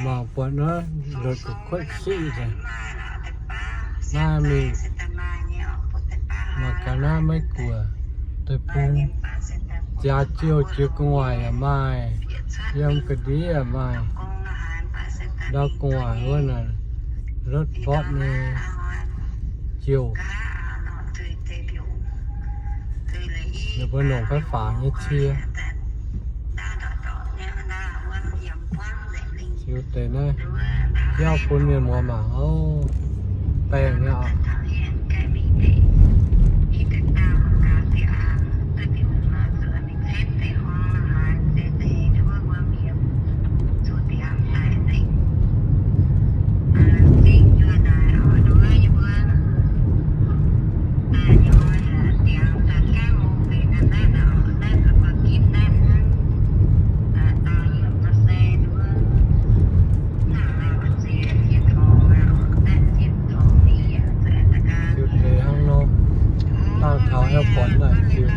Mangc buatc naaiv luoqc gu'kuotv siqv nzengc. Naaiv mingh mangc gaax naaiv Meiv Guoqv deic-bung, jaax jouh jiex gu'nguaaic yaac maaih, yiem ga'ndiev yaac maaih. Ndau gu'nguaaic wuov naaic, rutv mborqv nyei jouh. Ninh mbuo longc fai fangx nyei cie. Ziux deix naaiv biauv bun mienh muoz mangc oc. Baengh nyei oc. Ziux deix hnangv nor, dangh taux airport naaic ziux.